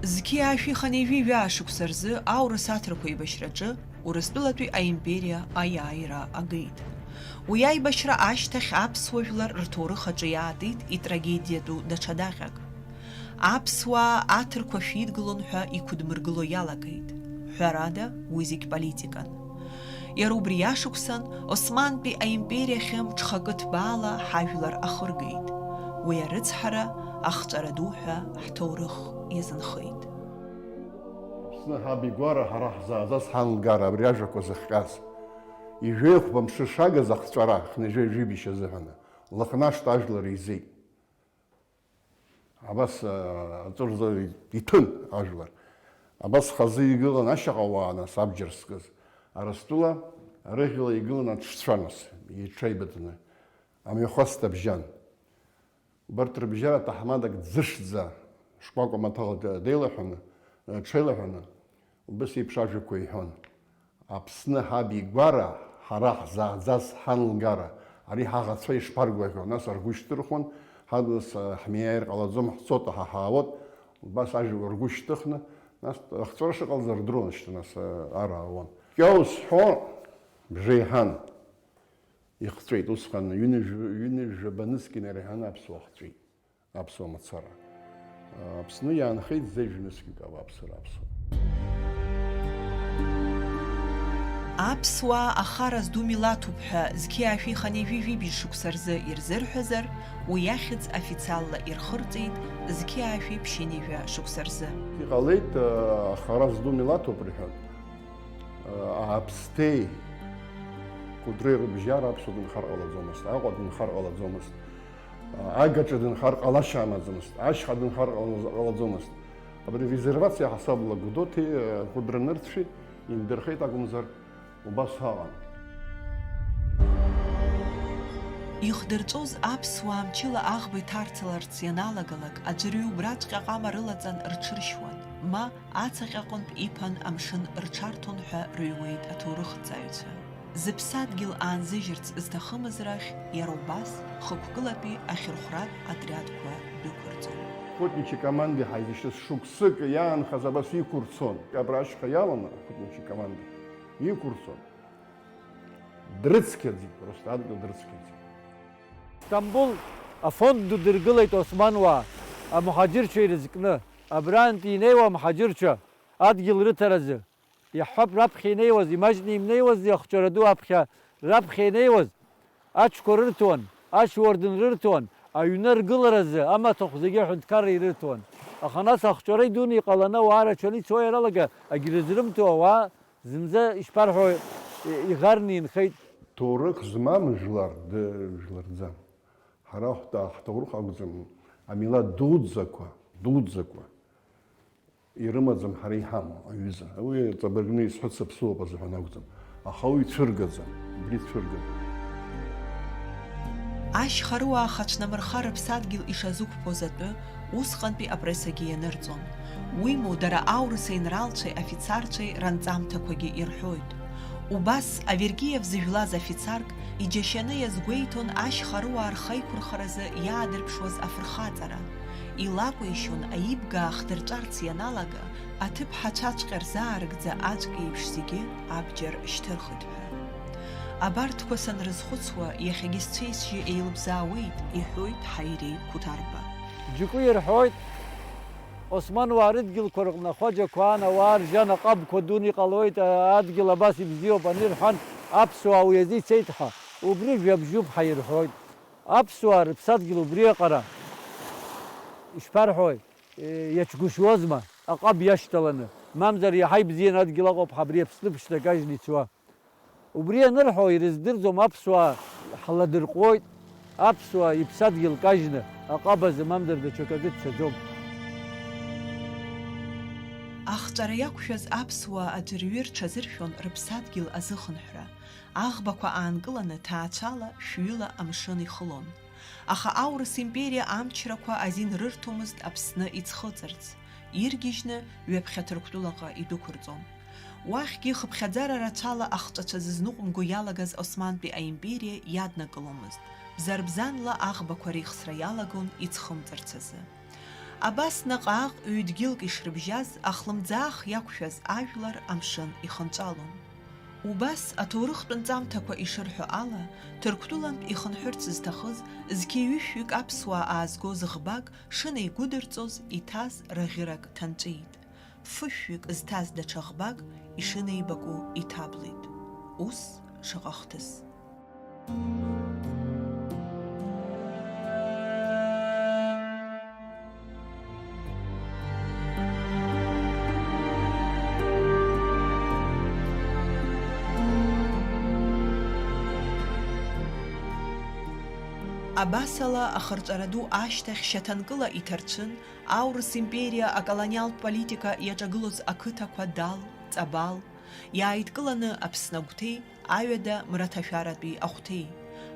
Зқьи ашәи хынҩажәи жәаа шықәса рзы аурыс аҭырқәа еибашьраҿы Урыстәылатәи аимпериа аиааира агеит. Уи аибашьра ашьҭахь аԥсуа жәлар рҭоурых аҿы иаатит итрагедиатәу даҽа даҟьак. Аԥсуаа аҭырқәа шәидгылон ҳәа иқәыдмыргыло иалагеит. Ҳәарада, уи зегь политикан. Иара убри ашықәсан Османтәи аимпериахьы мҽхакы ҭбаала ҳажәлар ахыргеит. Уи арыцҳара, ахҵәара ду ҳәа ҳҭоурых иазынхеит. Аԥсны ҳабигәара ҳара ҳзааӡаз ҳан лгара абри ажәақәа зыхҟьаз. Ижәеихәба мшы шагыз ахҵәара хнажәа ижәибжь азыҳәаны, Лыхнашҭа ажәлар еизеит. Абас, а, аҵәырза иҭәын ажәлар. Абас хазы игылан ашьаҟа уаа, нас, абџьар зкыз. Арыстәыла рыӷьла игылан аҽцәа, нас, иҽеибыҭны. Амҩахәасҭа бжьан. Убарҭ рыбжьара ҭаҳмадак ӡышӡа, шкәакәа маҭәала деилаҳәаны, ҽеилаҳәаны, убыс еиԥш ажәақәа иҳәон. Аԥсны ҳабигәара, ҳара ҳзааӡаз ҳанлгара, ари ҳаӷацәа ишԥаргәаӷьуа, нас ргәы шьҭырхуан, ҳадгьыл ҳмиааир ҟалаӡом, ҳцоит, ҳа ҳаауеит, убас ажәақәа ргәы шьҭыхны, нас ахҵәара шыҟалаз рдыруан шьҭа, нас ара аауан. Кьаус ҳәо бжеиҳан ихҵәеит, усҟан ҩынҩажәа, ҩынҩажәаба нызқь инарҳәаны аԥсуа хҵәеит. Аԥсуа мацара. Аԥсны иаанхеит зежә нызқьҩык ауааԥсыра аԥсуа. Аԥсуаа ахара зду милаҭуп ҳәа зқьи ашәи хынҩажәи жәибжь шықәса рзы ирзырҳәазар, уи ахьӡ официалла ирхырҵеит зқьи ашәи ԥшьынҩажәа шықәса рзы. Иҟалеит, ахара зду милаҭуп рҳәон. Ааԥсҭеи Кәыдры рыбжьара аԥсуа дынхар ҟалаӡомызт, Аҟәа дынхар ҟалаӡомызт. Агаҿа дынхар ҟалашьа амаӡамызт, ашьха дынхар ҟала-, ҟалаӡомызт. Абри резервациа ҳасабла Гәдоуҭеи, э, Кәыдры нырцәи индырхеит акәымзар, убас ҳаҟан. Ихдырҵәоз аԥсуаа мчыла аӷба иҭарцаларц ианалагалак, аӡәырҩы убраҵәҟьа аҟама рылаҵан рҽыршьуан, ма ацаҟьаҟынтә иԥан амшын рҽарҭон ҳәа рыҩуеит аҭоурыхҭҵааҩцәа. Зыԥсадгьыл аанзыжьырц зҭахымыз рахь иара убас хықәкылатәи ахьырхәратә отриадқәа дәықәырҵон. Охотничьи команди ҳаизышьҭыз шықәсык иаанхаз абас иқәырцон. Абра ашьха иаланы охотничьи команди иқәырцон. Дрыцқьаӡеит, просто адгьыл дрыцқьаӡеит. Сҭамбул афонд ду дыргылеит османуаа, амуҳаџьырцәа ирызкны. Абрантәи инеиуа амҳаџьырцәа адгьыл рыҭаразы. Иаҳҳәап, раԥхьа инеиуаз, имаҷны имнеиуази ахҿара ду аԥхьа раԥхьа инеиуаз, аҽқәа рырҭон, ашьуардын рырҭон, аҩны аргыларазы амаҭәахә зегьы аҳәынҭқарра ирырҭон. Аха нас ахҿара идуны иҟаланы ауаа рацәаны ицо ианалага, агьрызрымҭо ауаа зынӡа ишԥарҳәо, иӷарны инхеит. Ҭоурых змам жәлар д-, жәлар ӡам. Ҳара ҳҭа-, ҳҭоурых акәӡам, амилаҭ дуӡӡақәа, дуӡӡақәа. Ирымаӡам ҳара иҳамоу, аҩыза. Уи ҵабыргны исҳәац аԥсуоуп азыҳәан акәӡам, аха уи цәыргаӡам, убри цәыргаӡам. Ашьхаруаа хацәнамырха рыԥсадгьыл ишазықәԥоз атәы усҟантәи апрессагьы ианырҵон. Уимоу, дара аурыс еинралцәеи афицарцәеи ранҵамҭақәагьы ирҳәоит. Убас Аверкиев зыжәлаз афицарк иџьашьаны иазгәеиҭон ашьхаруаа рхеиқәырхаразы иаадырԥшуаз афырхаҵара. Илакәишон аибгаа хдырҵәарц ианалага, аҭыԥҳацәаҵәҟьа рзаарыгӡа аҵәк еиԥш зегьы абџьар шьҭырхит ҳәа. Абарҭқәа санрызхәыцуа, иахьагьы сцәеи-сжьи еилыбзаауеит, иҳәоит Ҳаири Қәҭарба. Џьоукы ирҳәоит, Османуаа рыдгьылқәа рҟны ахәаџьақәа аан, ауаа ржьан, аҟабқәа дуны иҟалоит, адгьыл абас ибзиоуп анырҳәан, аԥсуаа уи азы ицеит ҳәа. Убри жәабжьуп ҳәа ирҳәоит. Аԥсуаа рыԥсадгьыл убриаҟара, ишԥарҳәои, иаҿгәышьуазма, аҟаб иашьҭаланы, мамзар иаҳа ибзианы адгьыл аҟоуп ҳабри Аԥсны ԥшӡа кажьны ицуа. Убри анырҳәо, ирыздырӡом, аԥсуаа ҳладырҟәуоит, аԥсуаа иԥсадгьыл кажьны аҟаб азы мамзар даҽакы агы дцаӡом. Ахҵәара иақәшәаз аԥсуаа аӡәырҩы рҽазыршәон рыԥсадгьыл азыхынҳәра, аӷбақәа аанкыланы ҭаацәала, шәҩыла амшын ихылон. Аха аурыс империа амчрақәа азин рырҭомызт Аԥсны иӡхыҵырц, иргьежьны ҩаԥхьа Ҭырқәтәылаҟа идәықәырҵон. Уахьгьы хыԥхьаӡара рацәала ахҵәацәа зызныҟәымго иалагаз Османтәи аимпериа иаднакыломызт, бзарбзанла аӷбақәа реихсра иалагон иӡхымҵырц азы. Абас наҟ-ааҟ ҩ-дгьылк ишрыбжьаз, ахлымӡаах иақәшәаз ажәлар амшын ихынҵәалон. Убас, аҭоурыхтә нҵамҭақәа ишырҳәо ала, Ҭырқәтәылантә ихынҳәырц зҭахыз зқьи ҩышәҩык аԥсуаа аазгоз ӷбак шынеигәыдырҵоз иҭаз раӷьырак ҭанҵәеит. Фышәҩык зҭаз даҽа ӷбак ишынеибаку иҭаблит. Ус шаҟа хҭыс! Абасала, ахырҵәара ду ашьҭахь шьаҭанкыла иҭарцәын аурыс империа аколониалтә политика иаҿагылоз ақыҭақәа Дал, Ҵабал, иааидкыланы Аԥсны агәҭеи аҩада мраҭашәаратәи ахәҭеи,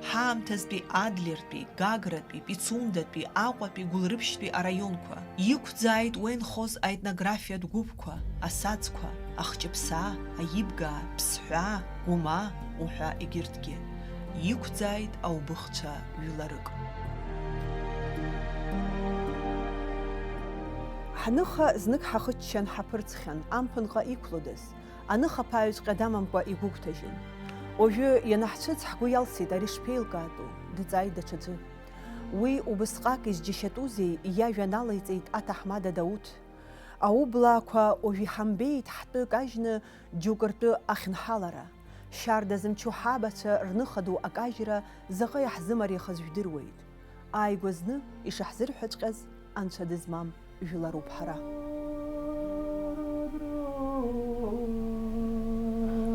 ҳаамҭазтәи Адлертәи, Гагратәи, Пицундатәи, Аҟәатәи, Гәылрыԥшьтәи араионқәа, иқәӡааит уа инхоз аетнографиатә гәыԥқәа, асацқәа, ахҷыԥсаа, аибгаа, ԥсҳәаа, гәымаа уҳәа егьырҭгьы. Иқәӡааит аубыхцәа жәларык. Ҳныха знык ҳахыччан ҳаԥырҵхьан, амԥынҟа иқәлодаз? Аныхаԥааҩҵәҟьа дамамкәа игәыгәҭажьын. Уажәы ианаҳцәыӡ ҳгәы иалсит ари шԥеилкаатәу, дҵааит даҽаӡәы. Уи убысҟак изџьашьатәузеи, иажәа налеиҵеит аҭаҳмада Дауҭ. Аублаақәа уажә иҳамбеит ҳтәы кажьны џьоукы ртәы ахьынҳалара. Шьарда зымчу ҳабацәа рныха ду акажьра заҟа иаҳзымариахаз жәдыруеит. Ааигәа зны, ишаҳзырҳәаҵәҟьаз, анцәа дызмам жәларуп ҳара.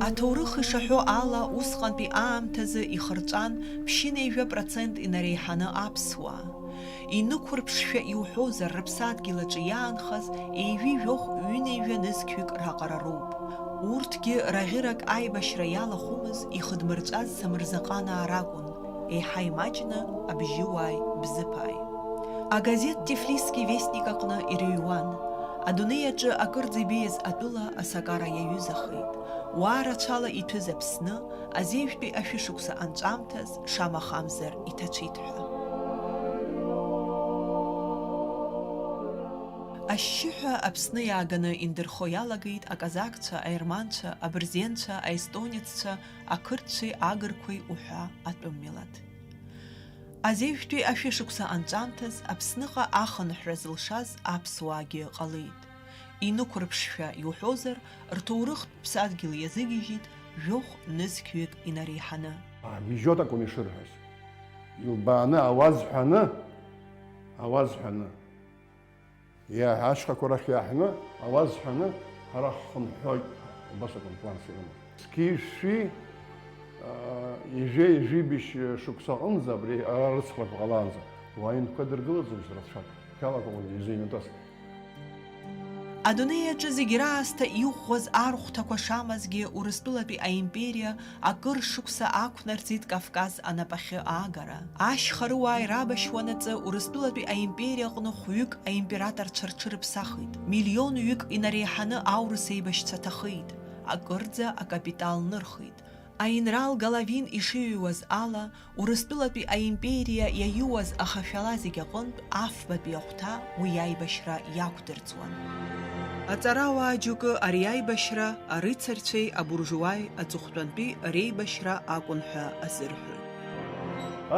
Аҭоурых ишаҳәо ала, усҟантәи аамҭазы ихырҵәан ԥшьынеижәа процент инареиҳаны аԥсуаа. Инықәырԥшшәа иуҳәозар, рыԥсадгьыл аҿы иаанхаз еижәи жәохә ҩынеижәа нызқьҩык раҟара роуп. Урҭгьы раӷьырак аибашьра иалахәымыз ихыдмырҵәаз самырзаҟанаа ракәын, еиҳа имаҷны абжьыуааи бзыԥааи. Агазеҭ Тифлисский вестник аҟны ирыҩуан. Адунеи аҿы акырӡа ибеиаз атәыла асакара иаҩызахеит. Уаа рацәала иҭәыз Аԥсны, азеижәтәи ашәышықәса анҵәамҭаз, шамахамзар иҭацәит ҳәа. Ашьшьыҳәа Аԥсны иааганы индырхо иалагеит аказакцәа, аерманцәа, абырзенцәа, аестонеццәа, ақырҭцәеи агырқәеи уҳәа атәым милаҭ. Азеижәтәи ашәышықәса анҵәамҭаз Аԥсныҟа ахынҳәра зылшаз аԥсуаагьы ҟалеит. Инықәырԥшшәа иуҳәозар, рҭоурыхтә ԥсадгьыл иазыгьежьит жәохә нызқьҩык инареиҳаны. Ҳгьежьуеит акәын ишырҳәаз. Илбааны ауаз ҳәаны, ауаз ҳәаны. Иа-, ашьхақәа рахь иаҳәны, ауаз ҳәаны, ҳара ҳхынҳәуеит, убас акәын планс ирымаз. Зқьи жәшәи, аа, ҩажәи ҩажәи быжь шықәса аҟынӡа абри ара рыцхәрақәа ҟалаанӡа, уаҩы инапқәа дыргылаӡомызт рацәак, иалагәыӷуан изыҩнатәаз. Адунеи аҿы зегь раасҭа иӷәӷәаз архәҭақәа шамазгьы, Урыстәылатәи аимпериа акыр шықәса ақәнарӡит Кавказ анапахьы аагара. Ашьхарыуаа ирабашьуанаҵы Урыстәылатәи аимпериа аҟны хәҩык аимператорцәа рҽырыԥсахит, миллионҩык инареиҳаны аурыс еибашьцәа ҭахеит, акырӡа акапитал нырхит. Аинрал Головин ишиҩуаз ала, Урыстәылатәи аимпериа иаиуаз ахашәала зегь аҟынтә афбатәи ахәҭа уи аибашьра иақәдырҵон. Аҵарауаа џьоукы ари аибашьра арыцарцәеи абуржуаи аҵыхәтәантәи реибашьра акәын ҳәа азырҳәоит.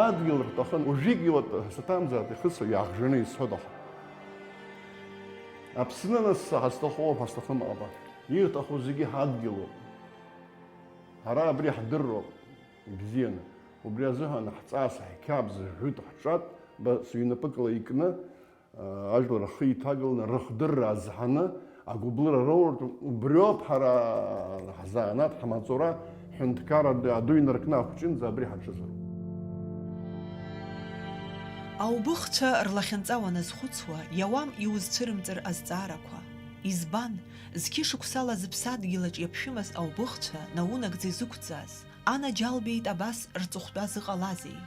Адгьыл рҭахын, уажәыгь иуа саҭамзааит ихысуа иаахжәаны исҳәоит, аха Аԥсны анысса ҳазҭахоуп, ҳазҭахым аҟаба. Ирҭаху зегьы ҳадгьылуп. Ҳара абри ҳдыруп ибзианы. Убри азыҳәан ҳҵас, ҳқьабз, ҳжәытә, ҳҿатә ба сыҩнапыкла икны, ажәлар рхы иҭагаланы, рыхдырра азҳаны, агәыблыра роуртә, убриоуп ҳара ҳзанааҭ, ҳмаҵура, ҳҳәынҭқарра аду инаркны ахәҷынӡа абри ҳаҽызароуп. Аубыхцәа рлахьынҵа уаназхәыцуа, иауам иузцәырымҵыр азҵаарақәа. Избан, зқьышықәсала зыԥсадгьылаҿ иаԥшәымаз аубыхцәа наунагӡа изықәӡааз? Анаџьалбеит абас рҵыхәтәа зыҟалазеи?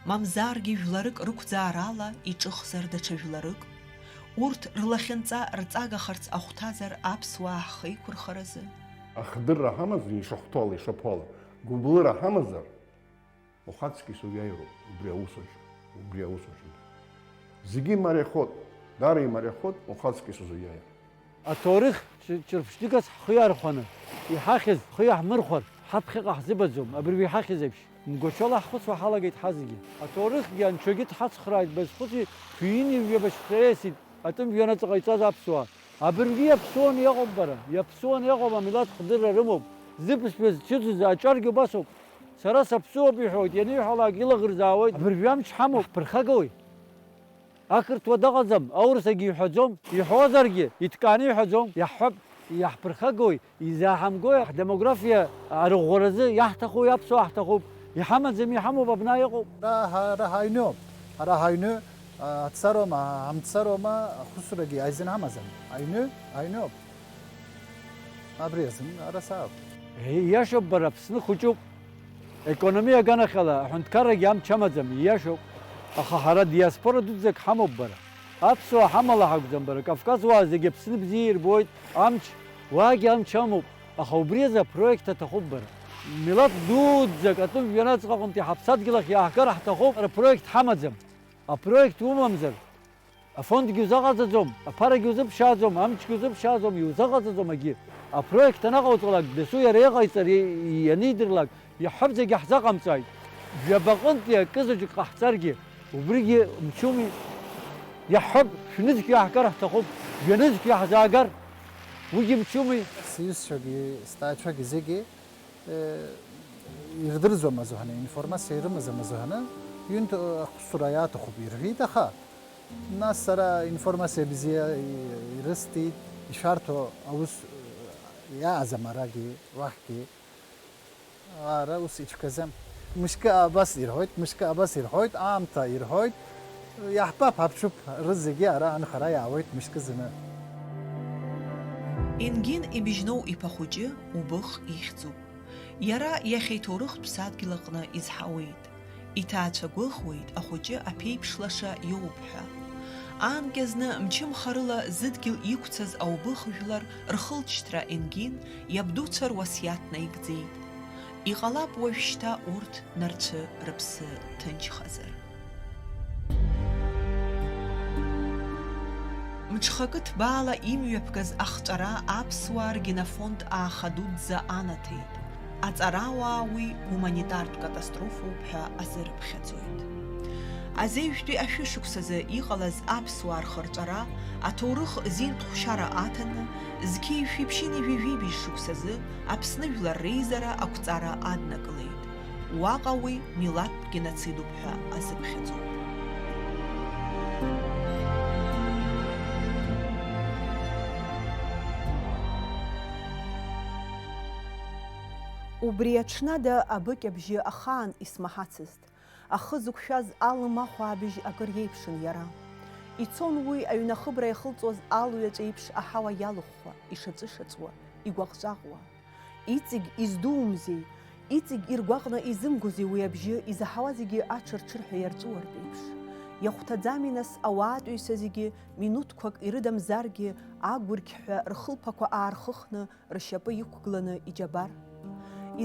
Мамзаргьы жәларык рықәӡаарала иҿыхзар даҽа жәларык? Урҭ рлахьынҵа рҵагахарц ахәҭазар аԥсуаа ҳхеиқәырхаразы? Ахдырра ҳамазар, ишахәҭоула, ишаԥуала, гәыблыра ҳамазар, ухаҵкьыс уиааироуп убри аусаҿы, убри аусаҿы. Зегьы имариахоит, даара имариахоит, ухаҵкьыс узуиааир. Аҭоурых ҿ-, ҿырԥшӡагас ҳхы иархәаны, иҳахьыз ҳхы иаҳмырхәар, ҳаԥхьаҟа ҳзыбаӡом, абыржәы иҳахьыз еиԥш. Мгәаҽала ҳхәыцуа ҳалагеит ҳазегьы. Аҭоурыхгьы анцәагьы дҳацхрааит, базхәыци, шәини жәаба шықәса еисит, атәым жәҩанаҵаҟа иҵаз аԥсуаа. Абыржәгьы иаԥсуаны иҟоуп бара, иаԥсуаны иҟоуп, амилаҭ хдырра рымоуп, зыбызшәа зцәыӡыз аҿаргьы убасоуп. Сара саԥсуоуп иҳәоит, ианиҳәалак илаӷырзаауеит. Абыржәы амч ҳамоуп, ҳԥырхагауеи? Ақырҭуа дыҟаӡам, аурысагьы иҳәаӡом, иҳәозаргьы, иҭкааны иҳәаӡом, иаҳҳәап, иаҳԥырхагои, изааҳамгои, ҳдемографиа арыӷәӷәаразы иаҳҭаху, иаԥсуа ҳҭахуп, иҳамаӡам, иҳамоуп, абна иҟоуп. Ҳара, ҳара ҳаҩноуп, ҳара ҳаҩны, а, ҳцароума, ҳамцароума, ахәыцрагьы аизын ҳамаӡам, аҩны, аҩноуп. Абри азын ара саауп. Иашоуп, бара, Аԥсны хәыҷуп. Економиа аганахьала аҳәынҭқаррагьы амч амаӡам, ииашоуп. Аха ҳара диаспора дуӡӡак ҳамоуп, бара. Аԥсуаа ҳамала ҳакәӡам, бара. Кавказуаа зегьы Аԥсны бзиа ирбоит, амч, уаагьы амч амоуп. Аха убри азы апроект аҭахуп, бара. Милаҭ дуӡӡак атәым жәҩанаҵҟаҟынтәи ҳаԥсадгьыл ахь иааҳгар ҳҭахуп, апроект ҳамаӡам. Апроект умамзар, афондгьы узаҟаҵаӡом, аԥарагьы узыԥшааӡом, амчгьы узыԥшааӡом, иузаҟаҵаӡом акгьы. Апроект анаҟауҵалак, дасу иара иҟаиҵар, и-, ианидырлак, иаҳҳәап, зегьы ҳзаҟамҵааит. Жәабаҟынтәи акы заҵәык ҟаҳҵаргьы, убригьы мчуми. Иаҳҳәап, шәнызқь иааҳгар ҳҭахуп, жәанызқь иаҳзаагар, уигьы мчуми. Сиҩызцәагьы, сҭаацәагьы зегьы Ирдырӡом азыҳәаны, информациа ирымаӡам азыҳәаны, ҩынтә ахәцәа иаҭахуп ирҳәеит, аха нас сара информациа бзиа ирысҭеит, ишәарҭоу аус иааӡам арагьы, уахьгьы. Ара ус ицәгьаӡам. Мышкы абас ирҳәоит, мышкы абас ирҳәоит, аамҭа ирҳәоит, иаҳбап, ҳаԥҽуп, рызегьы ара анхара иаауеит мышкы зны. Енгин ибжьноу иԥа хәыҷы Убых ихьӡуп. Иара иахьа иҭоурыхтә ԥсадгьыл аҟны изҳауеит. Иҭаацәа гәыӷуеит ахәыҷы аԥеиԥш лаша иоуп ҳәа. Аанкьа зны мчымхарыла зыдгьыл иқәцаз аубых жәлар рхылҵшьҭра Енгин иабдуцәа руасиаҭ наигӡеит. Иҟалап уажәшьҭа урҭ нарцәы рыԥсы ҭынчхазар. Мҽхакы ҭбаала имҩаԥгаз ахҵәара аԥсуаа ргенофонд ааха дуӡӡа анаҭеит. Аҵарауаа уи гуманитартә катастрофоуп ҳәа азырыԥхьаӡоит. Азеижәтәи ашәышықәсазы иҟалаз аԥсуаа рхырҵәара аҭоурых зинтәхәшьара аҭаны, зқьи жәшәи ԥшьынҩажәи жәибжь шықәсазы Аԥсны Жәлар Реизара ақәҵара аднакылеит. Уаҟа уи милаҭтә геноцидуп ҳәа азыԥхьаӡоуп. Убри аҽнада абыкь абжьы ахаан исмаҳацызт, ахы зықәшәаз алым ахә аабыжь акыр иеиԥшын иара. Ицон уи аҩны ахыбра иахылҵуаз алҩаҵә еиԥш аҳауа иалыхәхәа, ишаҵәышаҵәуа, игәаҟ-ҿаҟуа. Иҵегь издуумзеи, иҵегь иргәаҟны изымгозеи уи абжьы изаҳауа зегьы аҽырҽырҳәа иарҵәуартә еиԥш? Иахәҭаӡами, нас, ауаатәыҩса зегьы минуҭқәак ирыдамзаргьы агәырқьҳәа рхылԥақәа аархыхны ршьапы иқәгыланы иџьабар?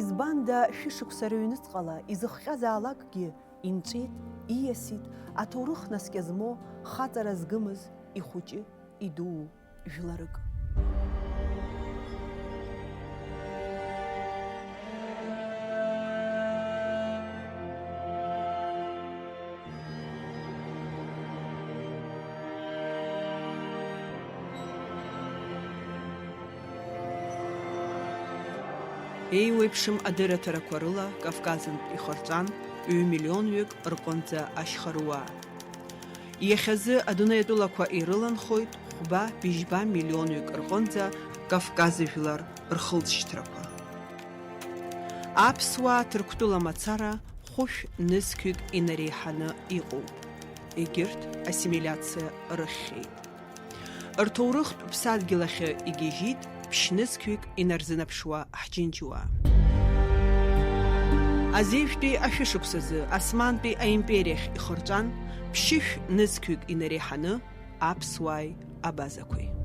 Избанда шәышықәса рыҩныҵҟала изыхҟьазаалакгьы инҵәеит, ииасит, аҭоурых наскьа змоу, хаҵара згымыз, ихәыҷы, идуу жәларык. Еиуеиԥшым адырраҭарақәа рыла Кавказынтә ихырҵәан ҩ-миллионҩык рҟынӡа ашьхаруаа. Иахьазы адунеи атәылақәа ирыланхоит хәба-быжьба миллионҩык рҟынӡа Кавказ жәлар рхылҵшьҭрақәа. Аԥсуаа Ҭырқәтәыла мацара хәышә нызқьҩык инареиҳаны иҟоуп. Егьырҭ ассимилиациа рыхьхьеит. Рҭоурыхтә ԥсадгьыл ахьы игьежьит ԥшь-нызқьҩык инарзынаԥшуа ҳџьынџьуаа. Азеижәтәи ашәышықәсазы Османтәи аимпериахь ихырҵәан ԥшьышә нызқьҩык инареиҳаны аԥсуааи абазақәеи.